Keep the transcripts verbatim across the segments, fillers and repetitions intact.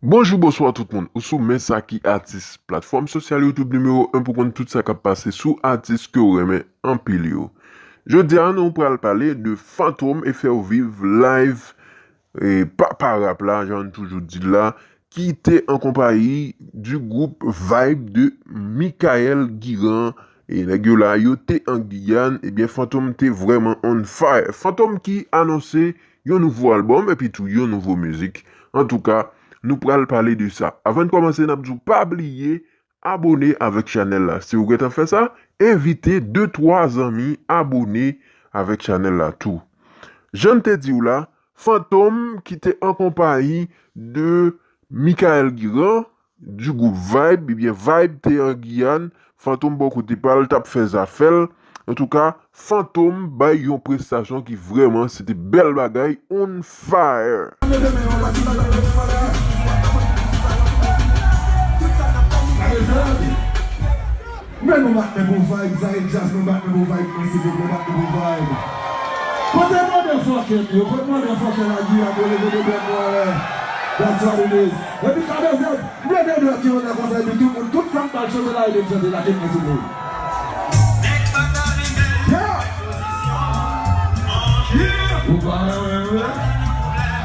Bonjou, bonswa tout moun. Ou sou Men Sa Ki Atis, platfòm sosyal YouTube nimewo en pou konn tout sa k ap pase sou atis ke w renmen anpil yo. Jodi a, nou pral pale de Fantom e fè w viv live, e, papa rap la, jan n toujou di l la, ki te an konpayi di gwoup Vibe de Michael Guiran. E nèg yo la, yo te an Giyàn, ebyen, Fantom te vrèman on fire. Fantom ki anonse yon nouvo albòm epi tou yon nouvo mizik. Antouka, nou pral pale de sa. Avan n kòmanse, n ap di w pa bliye abone avèk chanèl la. Si w gentan fè sa, envite de twa zanmi abone avèk chanèl la tou. Jan n te di w la, Fantom ki te an konpayi de Michael Guiran, di gwoup Vibe, ebyen Vibe te an Giyàn, Fantom bò kote pa l t ap fè zafè l. Antouka, Fantom bay yon prestasyon ki vrèman se te bèl bagay, on fire. Men nou bat men pou Vibe, Zayed Jazz, nou bat men pou Vibe, mwen, silvouplè, bat men pou Vibe. Kote motherfucking yo, kote motherfucking la, Giyàn, yo leve de bèt mwen, wè. That's what it is. Epi ka dezèm, mwen de dwèt yo nan konsa, epi tout moun, tout sa m pral chante la, yo dwe chante la, kèt mwen sou mwen. Yeah! Yeah! Ou pa wè, wè, wè.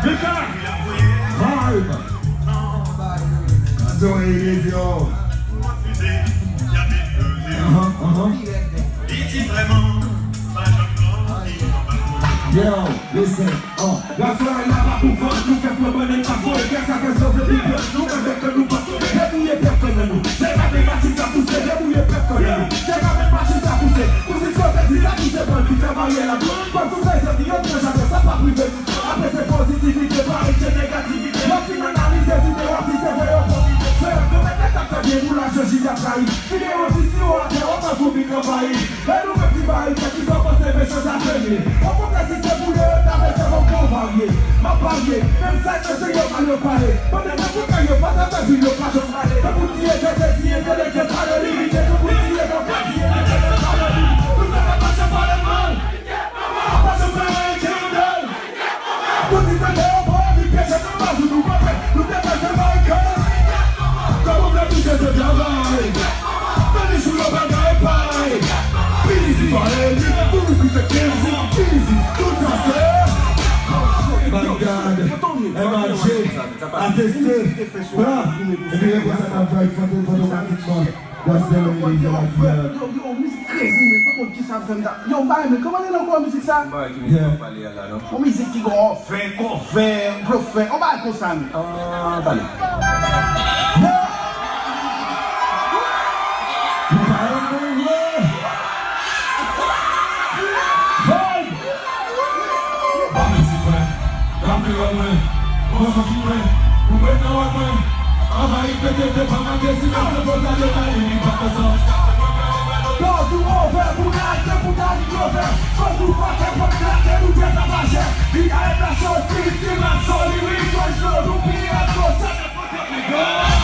Mika! Vibe! Zoe Lesion. Ahan, ahan. Yo, listen, uh. Rafael la pa pou vann, nou fè pran bannann pa voye kè, sa fè sove pou pèp nou, avèk kè nou pa debouye pèp nan nou. Lè pa de masin ka pouse, debouye pèp nan nou. Lè pa de masin ka pouse, pou si sote di sa pouse, pran ki fè barye la. Pran tout sa, se di yo pran jape, sa pa prive nou. Apre se pozitivite, pa rete negativite. Lè fin analize videyo, ti se vre yo pwofite. Fè yo mete tap fè byen pou lajan Jida trayi. Videyo ti si yo atè, yo pa kou vin anvayi. E nou menm ti bayi, kèk ki sa panse mechan sa premye. Okontrè, si se pou yo, yo ta mete yon bon varye. M ap parye, menm sa yo se yo mal yo pale. Pandan nan pou kay yo pa ta fè vil yo pa janm pale. Nan pou tiye, se te tiye, te leke pale, limite nou pou tiye, nan pou tiye, te leke pale, limite. Pou sa ta mache pale mal. Pase fè anyen ki nan dèy. Pou ti tande yo pa epi pyeje nan baz ou nou kanpe. Nou te pase Michael. Kòman w vle touche se travay. Meni sou yo bagay pay. Pinizi pale li. Pou nou kite kenzi. Pinizi. Tout sa se. My God. M I J. Ateste. Bra. Epi yo konsa ta vibe fantom fantomatikman. That's the way it is like that. Yo, yo, mizik krezi, men pa konn kisa m fè m ta. Yo, m pa renmen. Kòman li nan kò mizik sa? M pa wè ki mizik w ap pale a la, non. Yon mizik ki gon fè, gon fè, blofè. Yon bagay konsa, men. Ah, tande. Yo! Ou pa renmen, yo! Vibe! Ba mèsi, frè. Raple wè mwen, mwen santi mwen, ou mwen nan wè mwen. Anvayi pete devan mwen, desi nan se poza de la li pa konsa. Dòz ou ovè, pou n al te pou ta di ovè. Fòk ou pa fè pòt klake, nou fè tapajè. Li a et la chose, ki, ki la soli, wi, fòk nou, nou pi a gòch.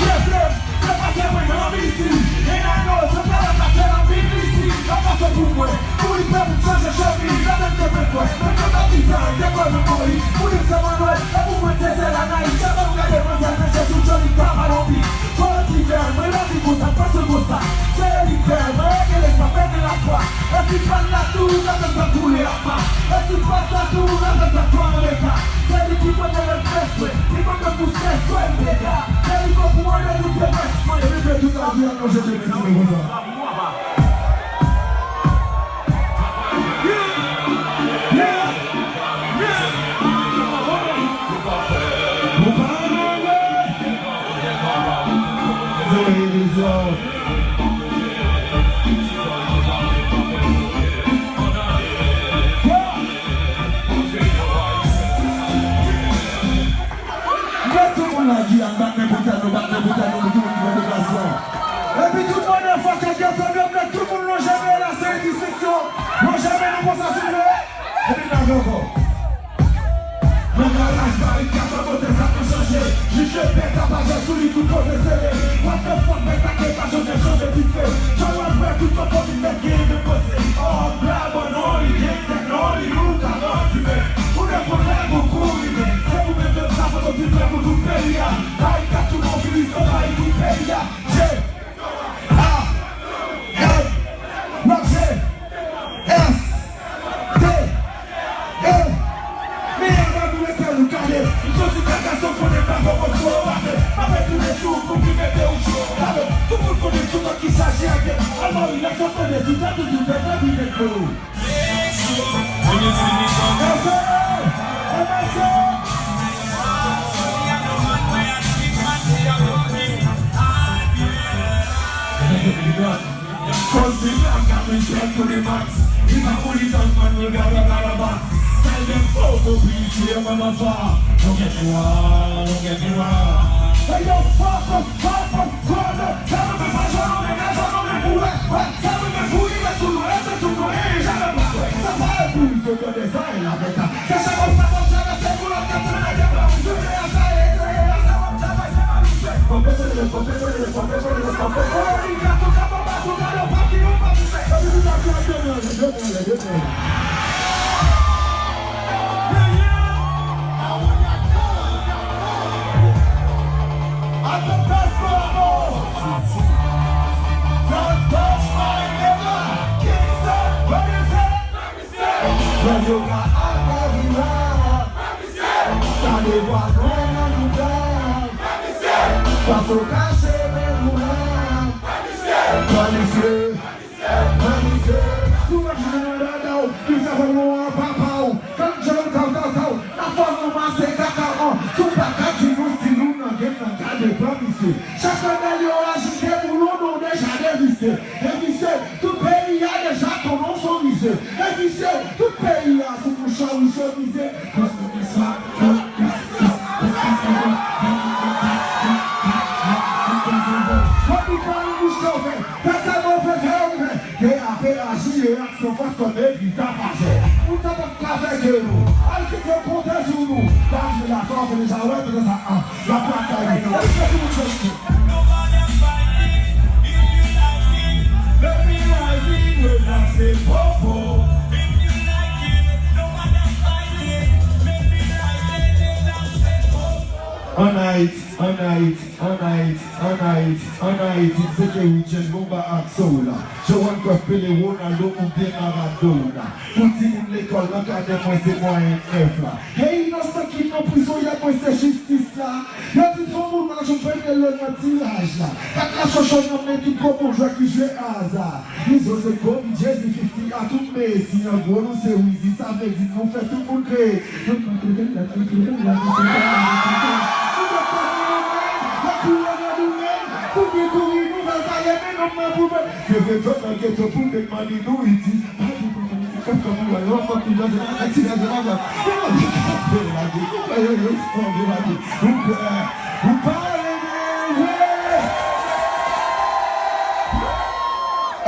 Dezèm, se pase mwen nan misi. And I know, se pa la ka fè anpil misi. An pase pou mwen, pou li pè pou chanje chemiz. Avèk de pè kwè, mwen te nan bizay, te kwè nan mori. Pou li se mwen nwè, e pou mwen se sèl Anayis. Chak fwa m gade mwen, sèl peche sou joli pa malonbi. Fò ti fè, mwen la di konsa, pase konsa. Se li fè, mwen rete lespwa, pèdi lafwa. E si pa l la tou, sa fè m pa koule apa. E si pa sa tou, sa fè m pa pran leta. Se li ki pote lespès mwen, li pote pou sèch mwen, m te la. Se li ko pou anlè nou te mèch mwen. E li fè tout lavi a nou jete piti mwen konsa. Yeah, yeah, yeah. Ou pa anlè. Zoe Lesion. Mwen tout moun nan Giyàn, bat men pou tèt nou, bat men pou tèt nou, pou tout moun ki pran deplasman. Epi tout moun nan fòk yo fèm yo, mwen tout moun lonje men la, se yon distenksyon. Lonje men nou konsa, silvouplè. Epi n lage ankò. Nan garaj, barikad, nan kote sa pa chanje. Jij de pè, tapajè sou li, tout kote sere. What the fuck, bèk la ke pa chanje, chanje dife. Jan w ap wè, tout fantom li mèt gen de pose. Oh, bra, bon, non, li gen tèt, non, li lou, ka manti, men. Ou de pwoblèm, ou kouri, men. Se ou menm, menm sa, fantom ki fè pou tout peyi a. Barikad, Continue, I'm coming straight to the max. If I put it on, man, we got a lot of box. Tell them, oh, go please, yeah, man, I'm far. Don't get me wrong, don't get me wrong. Hey, yo, fuck 'em, fuck 'em, fuck 'em. Tell 'em if I show 'em, if I show 'em, if we wet, wet. Tell 'em if we wet, we wet, we wet, we wet. Sa pa e pou yo, yo desann la, beta. Nèg yo ka ateri la. Gade vwa nwa nan nou pè. Pase w kache men nou la. Pran misye, pran misye. Tou mèt jounen nan dada w, li fè fòm nou an papa w. Kan John kaw kaw kaw, n ap fò ranmase kaka an. Si w pa ka di nou si nou nan game nan, gade pran misye. Chak lè yo ajoute pou nou, nou deja devise. Devise, tout peyi a deja konnen w se yon mize. Devise, tout peyi a sou mouchwa ou chemize. Mwen di pa yon bouch kòve, pèsonn mwen fè fè yon fè. T A P A J E aksyon fòs kòm epi tapajè. Moun sa p ap ka fè ke nou. Al kite konte sou nou. Paj la sa w fè deja wè, pèsonn sa a. Nobody fighting, if you like it, let me rise in, we not say popo. If you like it, nobody fighting, let me rise in, we not say popo. An Ayiti, an Ayiti, an Ayiti, an Ayiti, an Ayiti, se ke Richard Bomba ak Soul la. Johan Cruyff, Pele, Ronaldo oubyen Maradona. Pou timoun lekòl nan, kadè mwen se mwayen nèf la. Hey, inosan ki nan prizon, yè mwen se jistis la. Yo di fò moun pa jwenn premye lè nan tiraj la. Kat la chòchò nan men tout gwo bon jwè ki jwe aza. Izo se Kobe, Jay-Z, fifty a tout Messi. An gwo nou se Weezy, sa vle di nou fè tout moun kreye. Nou pa konnen la, nou konnen la, nou se pa la, nou se pa la. Nou pa konnen nou menm, la koulè nan nou menm. Kouri, kouri, nou fè l pa renmen nonm nan pou mwen. Se vre, jòt nan geto pou fèk mani nou iti.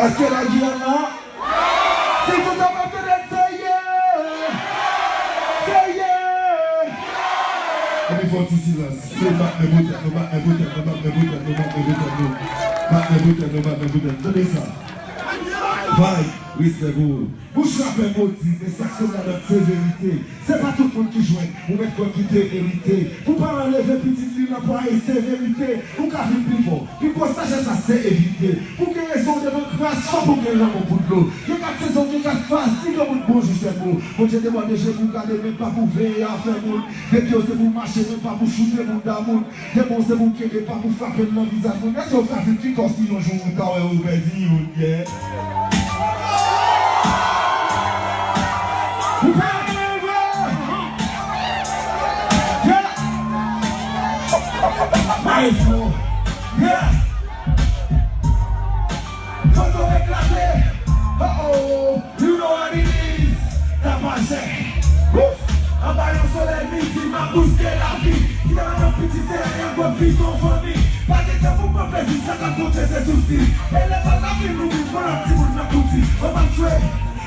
Èske la Giyàn la? Si tout sa pa tande, se ye! Se ye! Epi fè yon ti silans. Se bat men pou tèt nou, bat men pou tèt nou, bat men pou tèt nou, bat men pou tèt nou. Bat men pou tèt nou, bat men pou tèt nou. Tande sa. Vay, respè pou ou. Bouch rapè modi, men sa k sot ladan se verite. Se pa tout moun ki jwenn, ou mèt kwè ki te merite. Pou paran leve pitit li nan pwa e se verite. Ou ka vin pi fò, pi gwo sajès la se evite. Pou gen rezon devan kras, fòk ou gen lanmou pou dlo. Gen kat sezon, gen kat faz, si gen moun bon jis fè mo. Bondye debòde je pou gade, men pa pou veye afè moun. Depi yo se pou mache, men pa pou choute moun damoun. Demon se pou kenbe pa pou frape l nan vizaj moun. Èske w ka viv ki kòm si yon jou ou ta wè ou pèdi youn, yeah? Ou pa renmen vre? Yeah! Maestro, yeah! Foto eklate. Oh oh, you know what it is. Tapajè. Ouf! Anba yon solèy midi, m ap bouske lavi. Ki ta nan pitit teren, yon gwo piton fanmi. Pa gen tan pou pran plezi, sa k ap konte se sousi. E lè pa lavi nou viv, pran lòt timoun nan kouti. On m ap jwe.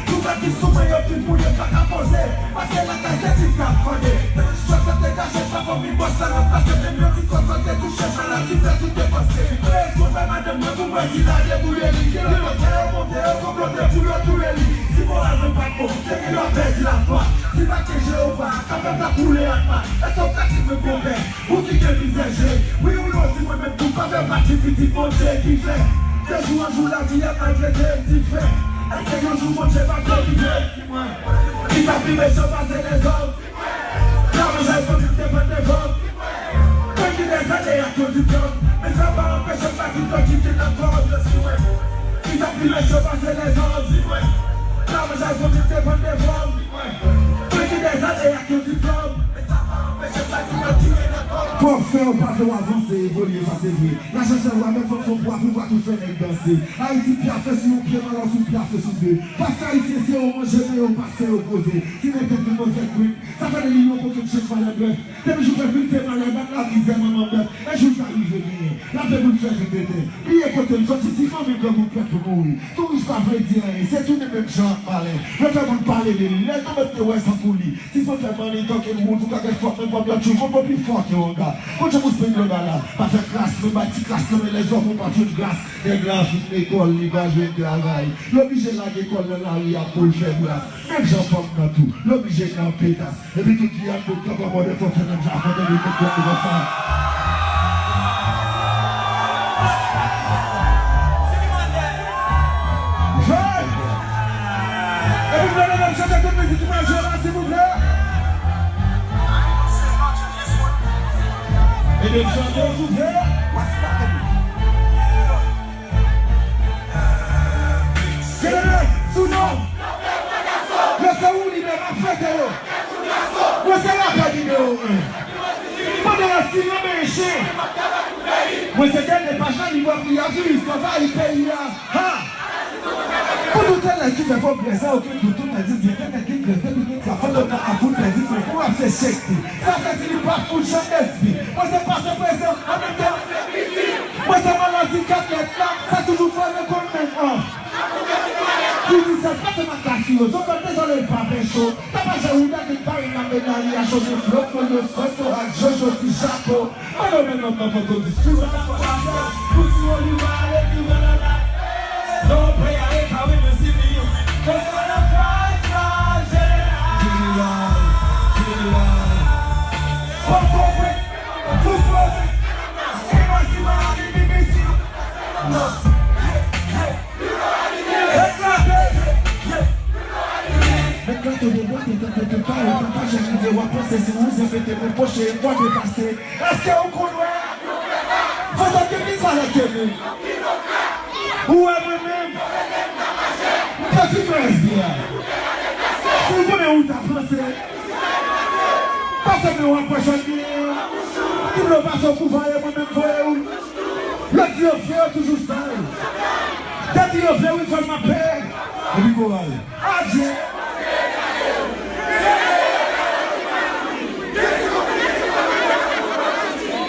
Tout sa ki sou mwen yo fin mouye, pa ka poze. Paske lakay se tit k ap kòde. Nan istwa sa te kache, pa fanmi bòs la nan plase. Menm yon ti kòb sa te touche, maladi fè tout depanse. Mwen eskontre madanm mwen pou mwen si l a debouye li. Gen lòt kote yo monte, yo konplote pou yo touye li. Si moral mwen pa t bon, te gen lè w pèdi lafwa. Si pa t gen Jewova, ka fè m t ap woule ak mal. Èske w ka di mwen konpè? Ou ki gen mizè je, wi ou non si mwen menm tou pa fè pati pitit Bondye ki fè. De jou an jou lavi ap maltrete m dife. Èske yon jou Bondye p ap delivre? Di mwen, kisa pi mechan pase lezòm? Di mwen, lamanjay fanmi m te vann devan m. Di mwen, mwen ki dezole ak yon diplòm, men sa pa anpeche m pa di dlo ki te nan kò m. Di mwen, kisa pi mechan pase lezòm? Di mwen, Fò fè yo pa fè w avanse, evolye, sa se vre. Lajan sèvo avèk fanfon pou apri, pou apri fè nèg danse. Ayiti pyafe sou yon pye, malè sou pyafe sou de. Paske Ayisyen se yo manje, men yo pa se yo poze. Ti nèg tèt vin manje kwit. Sa fè de li yon kokenn chèf malè brèf. Depi jou fèt vin se malè, bat la mizè, manman bèf. E jou l ka rive genyen. L ap vle pou l fè vin tenten. Bliye kote l soti, si fanmi l grangou prèt pou mouri. Touris pa vle di anyen, se tounen menm jan ak malè. Yo fè moun pale de li, lè l tonbe te wè san kou li. Si fò fè money talking wood, ou ka gen fòk men pòm lòt jou, konpò pi fò ke yon ga. Konn jan pou spin global la, pa fè kras, men bay ti kras nan men lèzòm, ou pa jwenn gras. Nèg la fin lekòl, li pa jwenn travay. L oblije lage kò l nan lari a pou l fè bras. Menm jan pòm nan tou, l oblije nan petas. Epi tout vi a l bout kanpe mòde fò fè menm jan fò tande tout pòm konsa. Jèn! Epi mwen menm chante tout mizik ki pral jwe la, silvouplè. Ede m chante, souple. Kèlè, sou non. Yo se ou lidè m ap fete yo. Mwen se rapè nimewo en. Pandan yo simen men chen. Mwen se dènye paj nan liv w ap li a, viris anvayi peyi a. Ha! Pou tout elèv ki fè pwogrè san okenn dout, tout nèg di byen, fè nèg ki grèv depi ki trap, fantòm nan ap fout pèdi fren, pou rap se chèk ti. Sa fè di li pa fout jan X P. Mwen se pase prezan, an menm tan. Mwen se maladi kat lèt la, sa toujou fè rekonn menm an. Pou di sa, pase nan klas yo, zòt dezole l pa fè cho. Tapajè ou dènye pari nan medali a, chonje flòt, fò yo sòt, fò ak Jojo ti chapo. Mwen menm nan mwen foto di sou la. Pou ti oliva ale ki wè la la. Non, prè ale ka wè men si mi. Fò la fwa sa jeneral. Jeneral, jeneral. Fò konprann, fò konprann. E mwen si mwen ale di mesi. Nèg la te debote tankou tout pa yo, tanpa janm rive w ap panse si ou zen pete mwen pwoche e kwa depase. Èske ou konn wè? Fantòm gen plis valè ke nou. Ou wè mwen menm? M te fin wè S D A. Si w konnen ou ta panse. Pase men w ap wè jòn gen. Ki vle w pase w pou vale mwen menm voye ou. Yo di yo vle yo toujou sal. Depi yo vle wi fò m ap peye. Epi koral. Adye.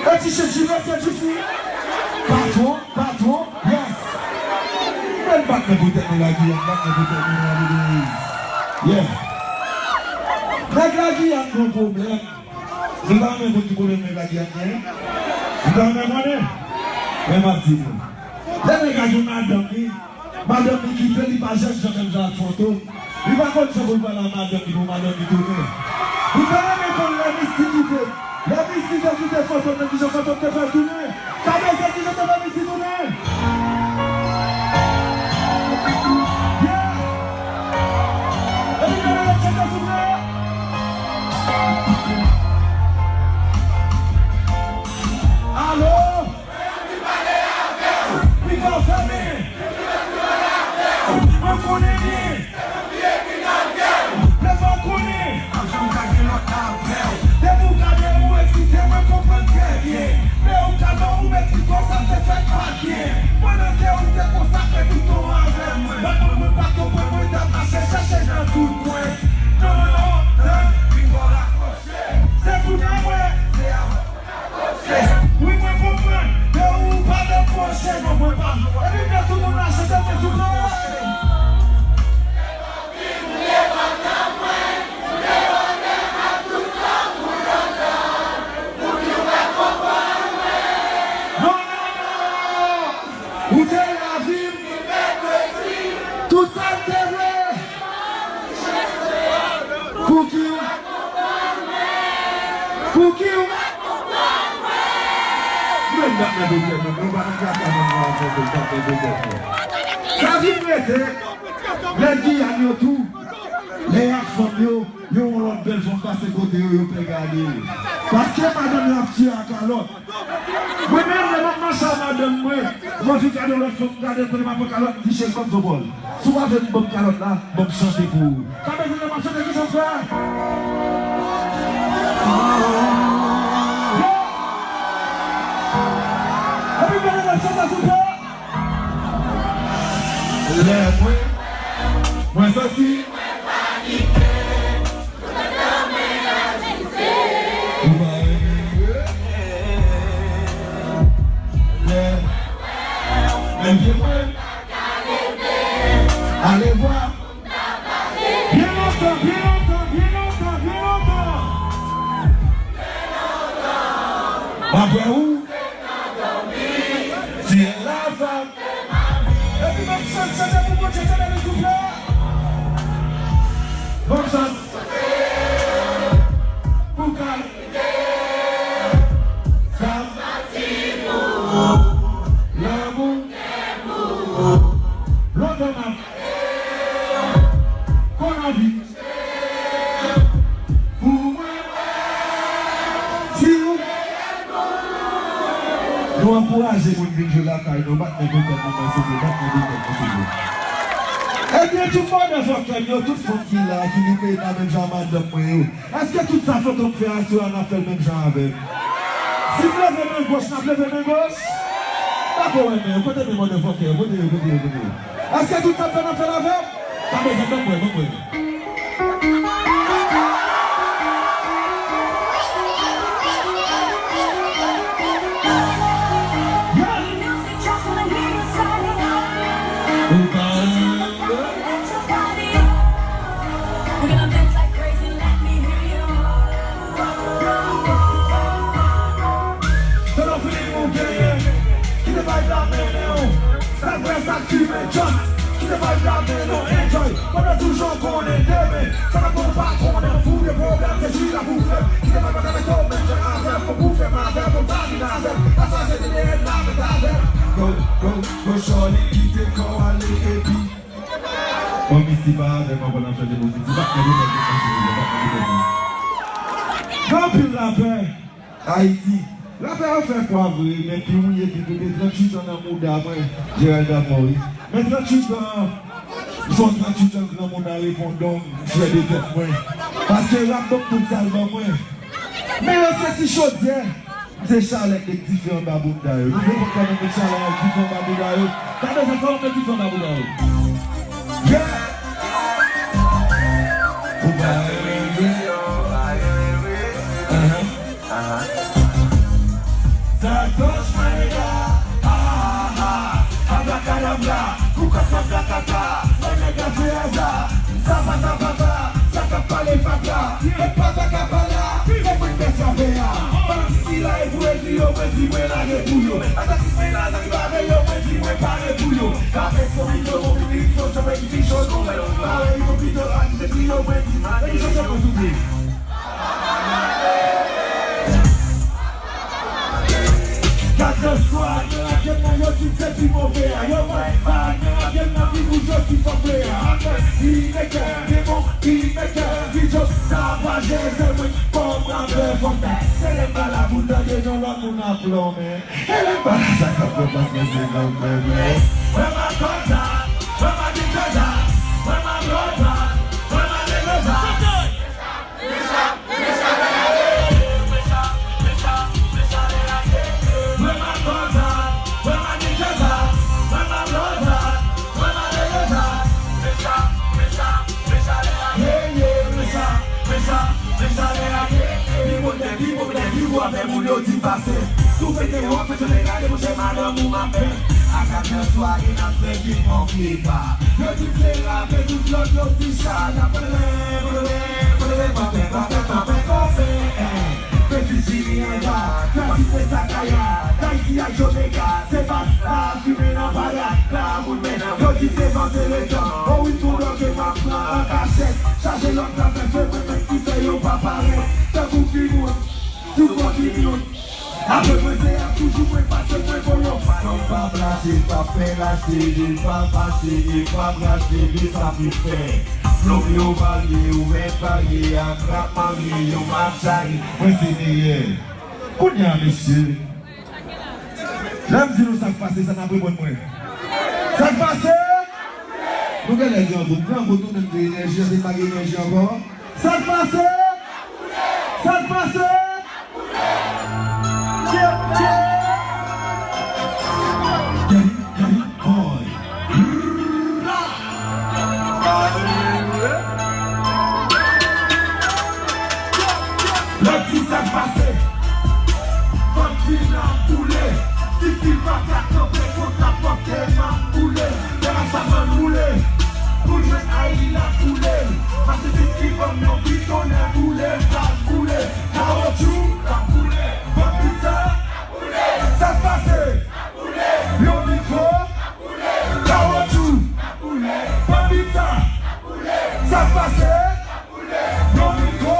E ti chèf Junior se Juicy. Patwon, patwon, yes. Men bat men pou tèt nou la Giyàn, bat men pou tèt nou la Giyàn. Yeah. Nèg la Giyàn gon pwoblèm. Nou pa renmen konn ki pwoblèm nèg la Giyàn genyen? Nou pa renmen konnen? Men m ap di nou. Lè nèg la gen madanm li, madanm li kite, li pa jèn jan menm jan ak Fantom. Li pa konn jan pou l pale a madanm li pou madanm li tounen. Nou ta renmen konn lè Misty kite, lè Misty te kite Fantom nan, ki jan Fantom te fè l tounen. Sa vle di ki jan te fè Misty tounen? Yeah! Epi gade lòt chante souple. Alo? Mikwo fèmen. Mwen konnen byen. Lè fò konnen. Ansanm ka gen lòt avè w. Depi w gade ou eksite, mwen konprann trè byen. Men ou ka nan ou mèt di konsa te fèt pa byen. Mwen nan kè ou te konsakre tout tan avè mwen. Bat mwen, mwen pa konprann, mwen t ap mache chèche nan tout kwen. Non, non, non, tann, vin bò rakwoche. Se kounye a mwen, se avan. Wi, mwen konprann, men ou pa repwoche, non, mwen pa. Epi men sou moun la, chante men sou mwen. Non, non, non. Ou te lavi m. Tout sa m te vle. Pouki w? Pouki w? Mwen m bat men pou tèt mwen, mwen pa nan kaka, mwen pa nan fè pou bat men pou tèt mwen. Sa vin rete, nèg Giyàn yo tou, lè y ak fanm yo, yo wè yon lòt bèl fanm pase kote yo, yo pè gade. Paske madanm yo ap tiye ak kalòt. Mwen menm, lè m ap mache ak madanm mwen, Mwen vin gade lòt fò, m gade kote m ap pran kalòt, m di cheri ban m zo bòl. Si w pa vle m ban m kalòt la, ban m chante pou ou. Sa bezwen de m ap chante ki jan fè? Epi gade lòt chante sou fè. Lè mwen, mwen santi. Ou pa renmen vre? Lè, lè vye mwen. Alevwa. Byen lontan, byen lontan, byen lontan, byen lontan. M ap wè ou. Ti la fam. Epi menm chante pou Bondye, tande li souple. Bòn chans. Pou kal. Sa. Lanmou. Lontan m ap. Konn anvi. Pou mwen, si ou. Nou ankouraje moun vin jwe lakay nou, bat men pou tèt nou, mèsi, bat men pou tèt nou, souple. Ebyen, tout motherfucker yo, tout fanm ki la, ki limite nan menm jan madanm mwen yo. Èske tout sa fantom fè aswè a, n ap fè l menm jan avè m? Si m leve men goch, n ap leve men goch? M pa ko wè men yo. Kote men motherfucker yo? Kote yo, kote yo, kote yo? Èske tout sa m fè, n ap fè l avè m? Pa bezwen, ban m wè, ban m wè. Tèlè fini nou genyen, kite vibe la mennen w. Sa k bèl, sa k fimen, just kite vibe la mennen w, enjoy. Pandan toujou konnen demen, sa k ap bon pa konnen, fou de pwoblèm, se chita pou fè. Kite vibe la trape so, menm jan avè m, pou fè m avè m, pou m pa vin avè m. Pasaje de dèyè n ap met avè m. Go, go, go, shorty, kite kò w ale, epi. Bon, Misty pa avè m, mwen pandan chante pou Misty. Bat men pou tèt mwen, bat men pou tèt mwen. Gen anpil rapè Ayiti. Rapè yo fè pwa vre, men pi ou ye pi kote tranntuit an nan mouda mwen, Gerald Amaury. Men tranntuit an, m se yon tranntuit an granmoun nan repondong, m fyè de tèt mwen. Paske rap banm tout sa l ban mwen. Men yo se ti chodyè. Se chalè k met dife anba bounda yo. Nou dwe konn kòman met chalè ak dife anba bounda yo. Gade sa, kòman met dife anba bounda yo. Yeah! Ou pa renmen vre? Ahan. Ahan. Sa touch my nigga. Ah, ah, ah. Abracadabra. Koukòt abracata. Mwen nèg la fè aza. Sa pa ta papa. Sa k ap pale fatra. E pa ta ka pala. Se mwen k fè sa fè a. Fanatik ki la e pou yo di yo, mwen di mwen lage pou yo. Atatis mwen la, sa ki pare yo, mwen di mwen pare pou yo. Rapè so vit yo, mwen vin vin, so chòfè ki pi cho, nou wè yo. Pare yo, pi yo, atizè ki yo, mwen di, e ki chòfè mwen souple. Gad nan swa, nan lakyèt nan yo, tout se pi move a. Yo, mwen, pa nan lakyèt nan pi wouj yo, ki fòk vle a. Rapè, beatmaker, demon, beatmaker, video, sa pa jeze mwen. Kòm rapè fòk ta. Se lè m ba la pou tande yon lòt moun ap lonmen. E lè m ba la sa k ap fè pas mwen se nonm mwen vle. Mwen pa kòza, mwen pa diktaza, mwen pa bloza, mwen pa negoza. Pi bon tèt, pi bon tèt, pi bon afè moun yo di pase. Si w pete wòk, fè jwenn gade monchè madanm ou m ap fè. A kat nan sware n ap fè vin on flipa. Yo di m se rapè, tout lòt yo di sa, n ap pale, pale, pale, papè, papè, papè, konfè. Fè ti Jimmy Anda, Francis Sakaya, Tahiti ak Jamaica, se pa sa, fimen nan parad, la moun men nan, yo di se vanse letan, o wi, pou bloke m ap pran an kachèt, chaje lòt la fè, se mwen menm ki fè yo pa parèt, tankou timoun, sou kontinyon. Apre mwen se ap toujou mwen pase mwen voyon. Fanm pa blache, pa fè lache, e pa fache, e pa brache, men sa pou fè. Flonm yo varye, ouvè parye, atrap marye, yon machari, mwen se meyè. Kounye a, mesye. Lè m di nou sa k pase, sa n ap reponn mwen. Sa k pase? Nou genlè grangou, grangou nou menm de enèji, se pa gen enèji ankò. Sa k pase? Sa k pase? Tchè, tchè. Daddy, Daddy Boy. Lè di sa k pase. Fòk di n ap boule. Sifi pa ka kanpe kont lapòt, m ap boule. Lè la sa van boule. Pou jwenn Ayli la boule. Pasifik ki ban m yon piton, nè boule, m pral boule. Kawotchou, la boule. Bann pizza, sa k pase? Yon mikwo, kawotchou, bann pizza, sa k pase? Yon mikwo,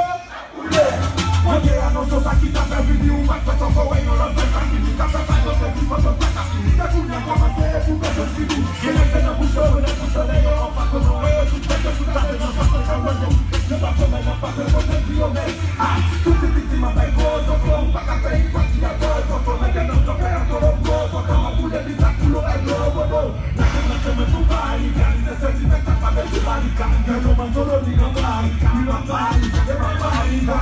mwen te anonse w sa ki t ap fè vini, ou pa t fè sa, fò wè yon lòt fè pa fini, k ap fè pa yon fè si fò pa ka fini. Se kounye a kòmanse, e pou pèsonn fini. Gen nèg se nan bouch yo, nèg bouch yo dèyè, anfas yo nan wè yo tout tèt yo tout lave nan fas yo ka wè yo. Yo pa fè mèt, yo pa fè pwotèj li yo mèt. Ah, tout ti piti m ap bay gwo zòfò, ou pa ka fè ipòt di atò, zòfò, mèt nan zòfè atò, gwo zòfò, m ap boule bizak pou yo bay gwo bobo. Lage nan semen pou Barika, li se sèl ti nèg k ap pa bèl sou Barika. Fè nou ban solo, li nan Barika, li nan Barika, se pa Barika.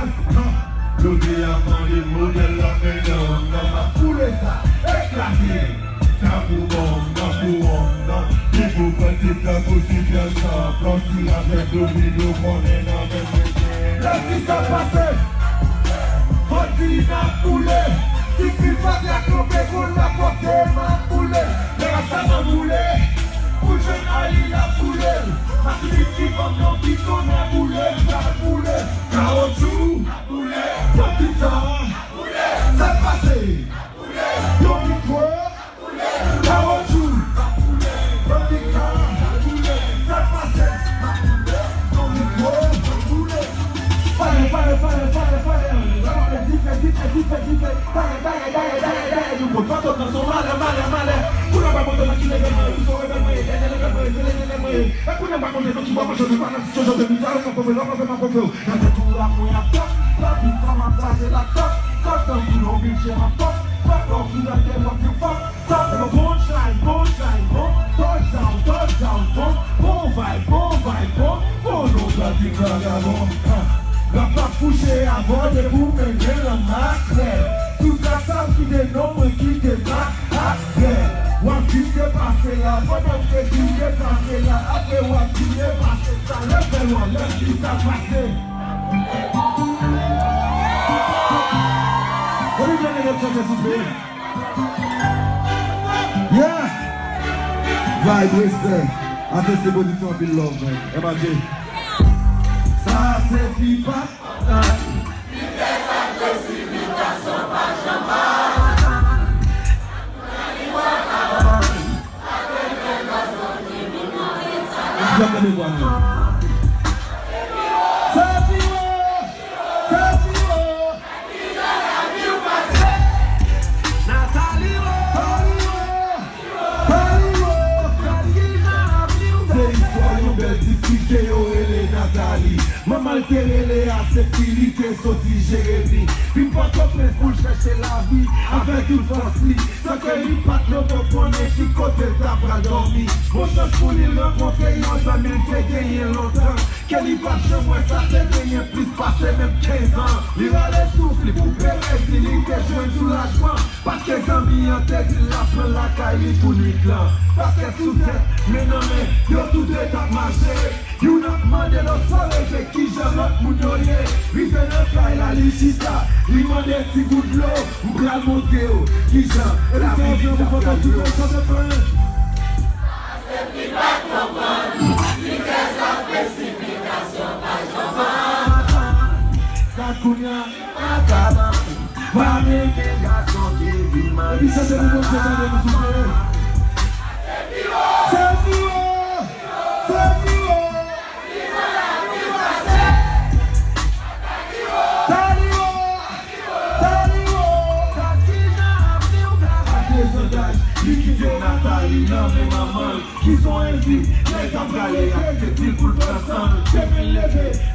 Lode a mande modèl la, men nan, nan, m ap boule sa, eklate. Nan pou bon, nan pou bon, nan. Li pou pran ti tan pou si byen san, plon si avèk domino konnen nan men mwen. Lè di sa pase, fò di n ap boule. Si pi pa byen kanpe, konn la pòte m ap boule. Lè la sa nan boule, pou jwenn Ayli la boule. Pasifik ki ban m yon piton, nè boule, m pral boule. Kawotchou, boule, fò pizza, sa k pase? Yon mikwo, kawotchou, bann pizza, sa k pase? Yon mikwo, fire, fire, fire, fire, fire. Dife, dife, dife, dife. Fire, fire, fire, fire, fire. Nou pot fantom nan se yon malè, malè, malè. Kounye a pa montre nan ki level mwen ye, ou se rebèl mwen ye, dènye level mwen ye, se level mwen ye. E kounye a pa montre nan ki bò mwen jwe, fanatik yo jwe, pizza, yo konprann, yo konprann, yo konprann. Nan tèt ou la mwen ap tòp, nan bit sa m ap chaje la tòp, tòp tankou yon bidjè m ap pòp, pòp lè w fin gade w ap di fòk, tòp bon punchline, punchline bon, touchdown, touchdown bon, bon vibe, bon vibe bon, bon non pratik vagabon. Ha. Rap la kouche avè w depi w mennen nan makrèl, tout sa m kite non mwen kite mak. Apre, w ap vin depase la, pandan m te vin depase la, apre w ap vin depase sa, lè fè lwa, lè di sa pase. Ann nou jwenn nèg yo chante souple. Yeah! Vibe, respè. Atè se pwodiksyon, anpil love, man. M A J. Sa se pipa. Nathalie, oh! Pale yo! Se istwa yon bèl ti fi ke yo rele Nathalie. Manman l te rele a se fi li te soti Jeremi. Vin Pòtoprens pou l chèche lavi avèk tout fòs li. San ke li pa t menm konnen ki kote l ta pral dòmi. Bon chans pou li, l rankontre yon zanmi l te genyen lontan. Ke li pa t janm wè sa te genyen plis pase menm kenz an. Li rale souf li pou perèz li, li te jwenn soulajman. Paske zanmi an te di l l ap pran lakay li pou nwit lan. Baskèt sou tèt, men nan men, yo tou de t ap mache. Youn ap mande lòt sa reve, kijan lòt moun yo ye. Rive nan kay la, li chita, li mande ti gout dlo. M pral montre w kijan lavi li t ap pral yo. Sa se fi pa t konprann, li fè sa presipitasyon pa janm. Gad kounye a. Pa mete gason ki vin mari sa. Se pi wo! Se pi wo! Se pi wo! Tali wo! Tali wo! Gad kijan avenir w ka fè. Li kite Nathalie nan men manman l. Ki son envi, nèg k ap rale ak tèt li pou l pran san l. Demen lè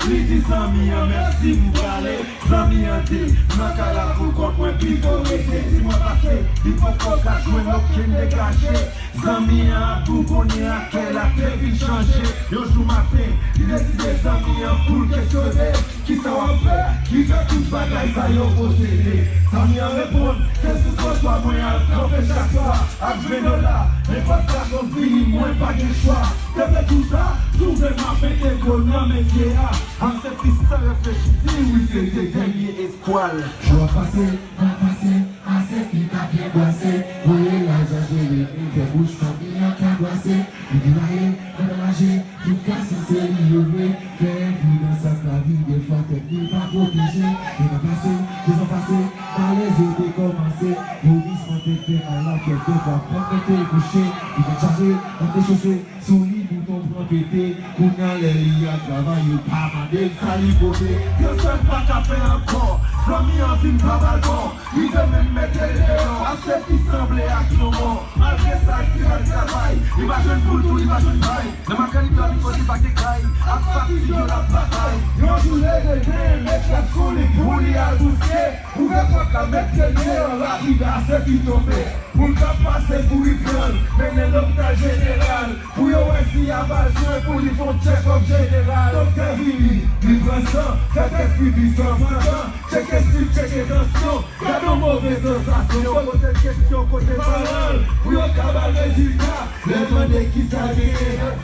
Li di zanmi an mèsi, m prale. Zanmi an di l nan kay la pou kont mwen pito rete. Di mwen pase, li poko ka jwenn okenn degaje. Zanmi an ap bougonnen ak kè l ap te vin chanje. Yon jou maten, li deside zanmi an pou l kesyone. Kisa w ap fè ki fè tout bagay sa yo posede? Zanmi an reponn, se sou twotwa mwen al kanpe chak swa. Ak ven dola, nenpòt gason vini, mwen pa gen chwa. Depi tou sa, twouve m ap mete gwo nan metye a. Asèfi san reflechi di wi, se te dènye espwa l. Jou ap pase, tan ap pase, Asèfi pa byen bwase. Voye laj a jere, li fè bouch fanmi an ka bwase. Li di raye, pandan maje, tout ka sanse li yo vre. Fè enpridans ak lavi, defwa tèt li pa pwoteje. Tan ap pase, dezan pase, malèz yo te kòmanse. Vomisman tèt fè mal la, kèk defwa pran mete kouche. Li te tchaje, nan te chose. Sou li bouton pran pete, kounye a lè li al travay yo pa mande l sa li pote. Yon sèl pa ka fè ankò, zanmi an vin pa balkon. Li te menm mete l deyò, Asèfi sanble ak yon mò. Malgre sa l fin al travay, li pa jwenn poul tou, li pa jwenn bay. Nan makan li dòmi kote pa gen kay, ak fatig yo l ap batay. Yon jou leve men, met lòt sou li pou li al bouske. Ouvè pòt la, met pye l deyò, rapid, Asèfi tonbe. Moun k ap pase kouri pran l, mennen l lopital jeneral. Pou yo wè si y a pa l swen, pou li fè yon tchèkòp jeneral. Doktè vini, li pran san, fè tès pipi san pran tan, tcheke sik, tcheke tansyon. Gade yon move sansasyon, yo poze l kesyon kote paran l, pou yo ka ba l rezilta. Lè l mande kisa genyen.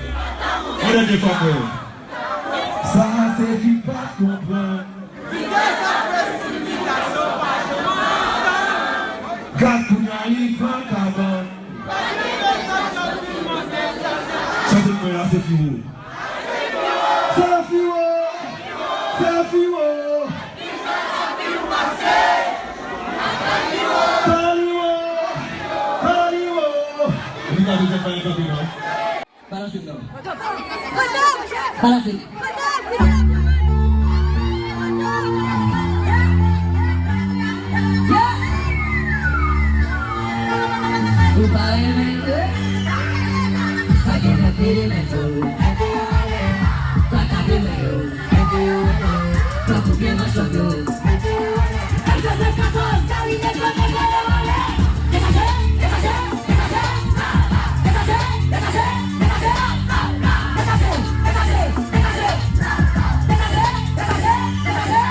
Mwen lè de fwa mwen. Sa Asèfi pa t konprann. Vitès ak presipikasyon pa janm antann. Gad kounye a li pran kabann. Pa gen rezon pou tout moun fè sa. Chante l mwen, Asèfi wo. Asèfi wo. Asèfi wo. Tali wo. Tali wo. Li ka bezwen fè kanpe non. Balanse l non. Balanse l. Ou pa renmen l vre? Sa gen nan fini men tou. Mete yo ale. Sa ka renmen yo. Mete yo ale. Tankou byen machann yo. Mete yo ale. M se sèt katòz, Karibe, mete yo ale. Degaje, degaje, degaje. Degaje, degaje, degaje. Degaje, degaje, degaje. Degaje, degaje, degaje.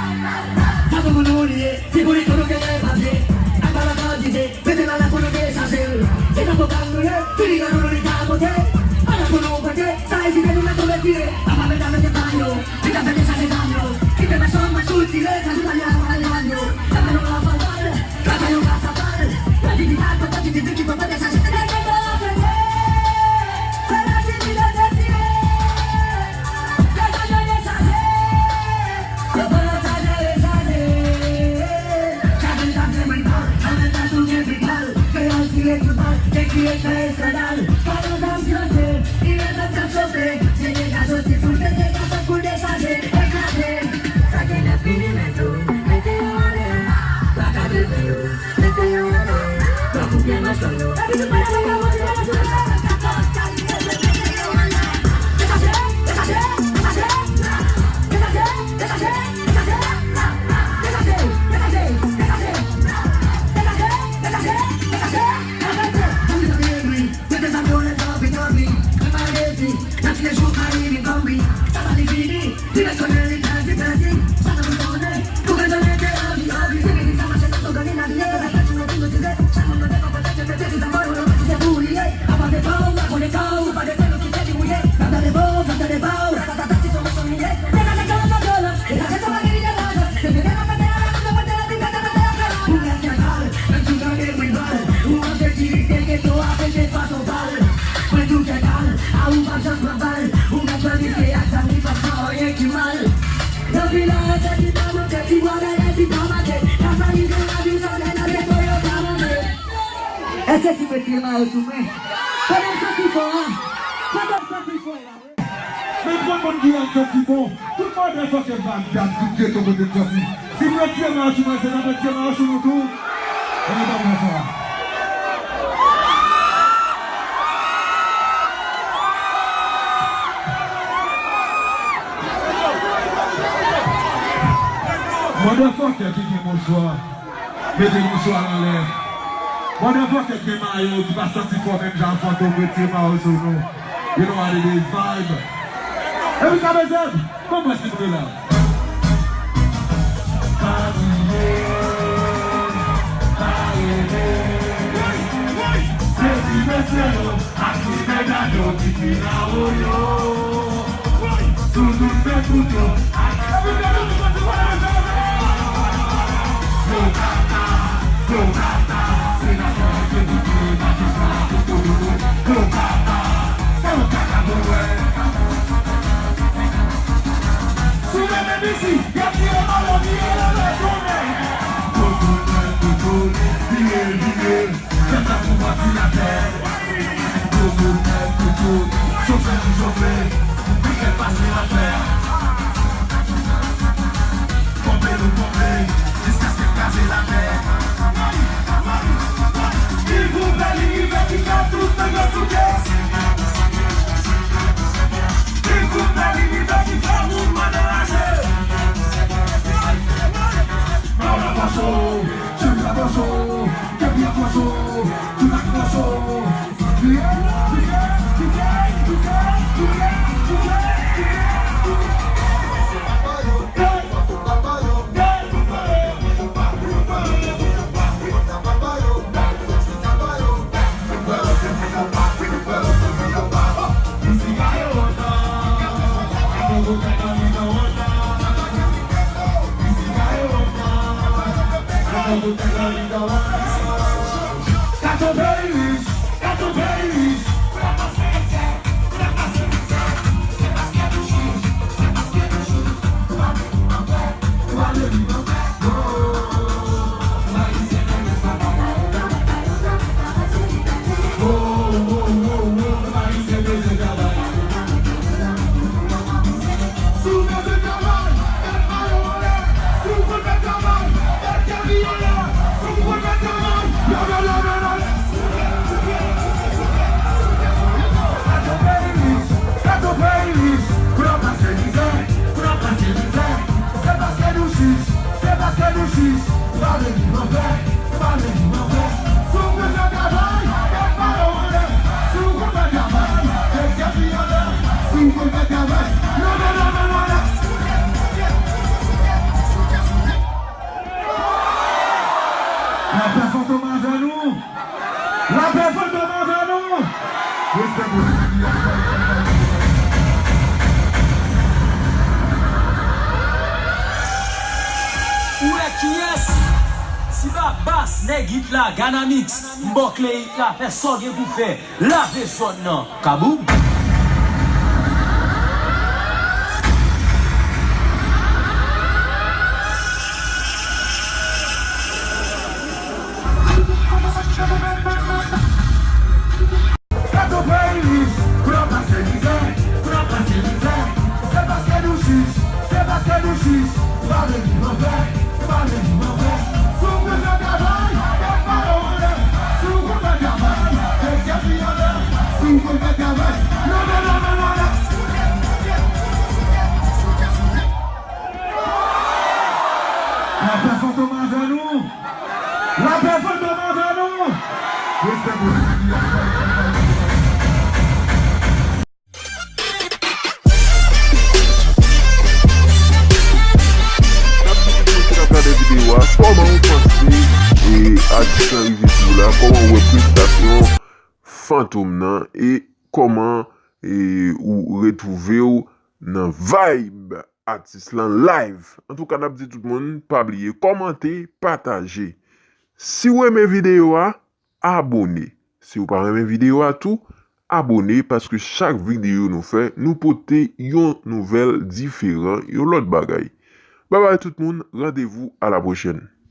Sa pou nou li ye. Si pou li tou nou genyen papye, ak balakò dize, mete la la pou nou dechaje l. Se nan pwogram nou ye, fini nan nou li ka pote. Pandan pou nou pote, sa ezite nou mèt tonbe tire. Apa medam mete pa yo, ki ka fè dechaje zam yo. Kite machann mach ou tire, sa di pa li a pa li a yo. Sa fè nou la fè bal, sa fè yo ka fè bal. Yo di di pa, yo di di ki poko dechaje. Degaje la fete, se la ki di de tire. Degaje dechaje. Yo pran nan chaje rechaje. Chaje l chaje mwen pal, an menm tan tou gen pli pal. Kreyòl tire tout bal, gen ki ret fè eskandal. Pa nan zam franse, li ret ap tap chofe. Se dega soti foul pete, ka sot pou dechaje, eklate. Sa gen nan fini men tou, mete yo ale. Pa ka devye yo. Mete zam yo nan tanpi, tanpi. Nan tire jou, Karibe, tanpi. Li ret konnen li pèdi, pèdi. Sa nan pou konnen. Pou gade nèg te anvi, anvi. Si li di sa mache, sa sou gade, n a vini, se la tèt, nou tou nou tire. Chak moun nan de konpòte, ke mete ti zam yo, nou pa tire pou li ye. Apa de pa w, la konnen pa w, pa de sèl ou ki pèdi ou ye. N ap gade bò, n ap gade ba w. Ratatata, si se machann li ye. Degaje kè w nan vyolans, degaje kè w pa gen lide lajans. Se vre, n ap mete a la, n ap mete la, n ap mete a la. Ou mèt fè bal, menm si w gade mwen bal. Ou an sekirite, geto a fete fason bal. Mwen tou fè bal, a ou p ap janm pran bal. Ou mèt planifiye ak zam li p ap fè anyen ki mal. Nan vil la, èske ki pa manke, ti bwa bèlè, ti pa manke. Ka sa rive nan vil sa, lè nan geto yo pa manke. Èske ti mete mayo sou mwen? Pandan m santi fò a, pandan m santi fò a. Men m konn moun Giyàn santi bon. Tout mòdèl fòkè Bagdad, tout geto kote m sòti. Si m retire mayo sou mwen, se nan retire mayo sou nou tou. Ann pa pran sa. Motherfucker ki gen mouchwa, mete mouchwa l anlè. Motherfucker ki gen mayo, ki pa santi fò menm jan Fantom, retire mayo sou nou. You know what it is, vibe. Epi K B Z, kòman si nou la? Pa bliye, pa rele. Se ti mesye yo, ak ti medam yo ki pi la wo yo. Sou tout fè kout yo. Yo kaka, yo kaka, senatè ke nou vle, majistra pou tout nou. Yo kaka, yo kaka, bon wè. Sou menm M C, y ap tire balon, vire lè tounen. Yo tounen, yo tounen, vire, vire. Fè tankou vantilatè. Yo tounen, yo tounen, chofe nou chofe. Pou fè pase afè. Ponpe nou ponpe, jiskaske kraze latè. Li vouve, li rive, ki fè tout nèg yo souke. Li vouve, li rive, ki fè moun mande raje. Mwen la fò cho, chen la fò cho, kèp la fò cho, tout la fò cho. Kato peyi rich, kato peyi rich. Kato peyi rich, kato peyi rich. Pou nou pase mizè, pou nou pase mizè. Se paske nou chich, se paske nou chich. Pale li manvè, pale li manvè. Si w bezwen travay, met mayo anlè. Si w konn fè travay, met kèk li anlè. Si w konn fè travay, leve, leve, leve. Lapè Fantom avè nou. Lapè Fantom avè nou. Respè pou Ou wè kiyès? Tiba bas, nèg it la, Ganamix, m bòkle it la, fè sa w gen pou fè, lave zòn nan, kaboum! Kato peyi rich, pou nou pase mizè, pou nou pase mizè. Se paske nou chich, se paske nou chich. Pale li manvè, pale li manvè. Si w bezwen travay, met mayo anlè. Si w konn fè travay, met kèk li anlè. Si w konn fè travay, leve, leve, leve. Lapè Fantom avè nou. Lapè Fantom avè nou. Respè pou N ap di tout moun ki t ap gade videyo a, kòman ou panse, e, atis lan rive sou la? Kòman ou wè prestasyon Fantom nan? E kòman, e, ou retwouve w nan vibe atis lan live? Antouka, n ap di tout moun, pa bliye kòmante, pataje. Si w renmen videyo a, abòne. Si w pa renmen videyo a tou, abòne, paske chak videyo nou fè, nou pote yon nouvèl diferan, yon lòt bagay. Babay tout moun, randevou a la pwochèn.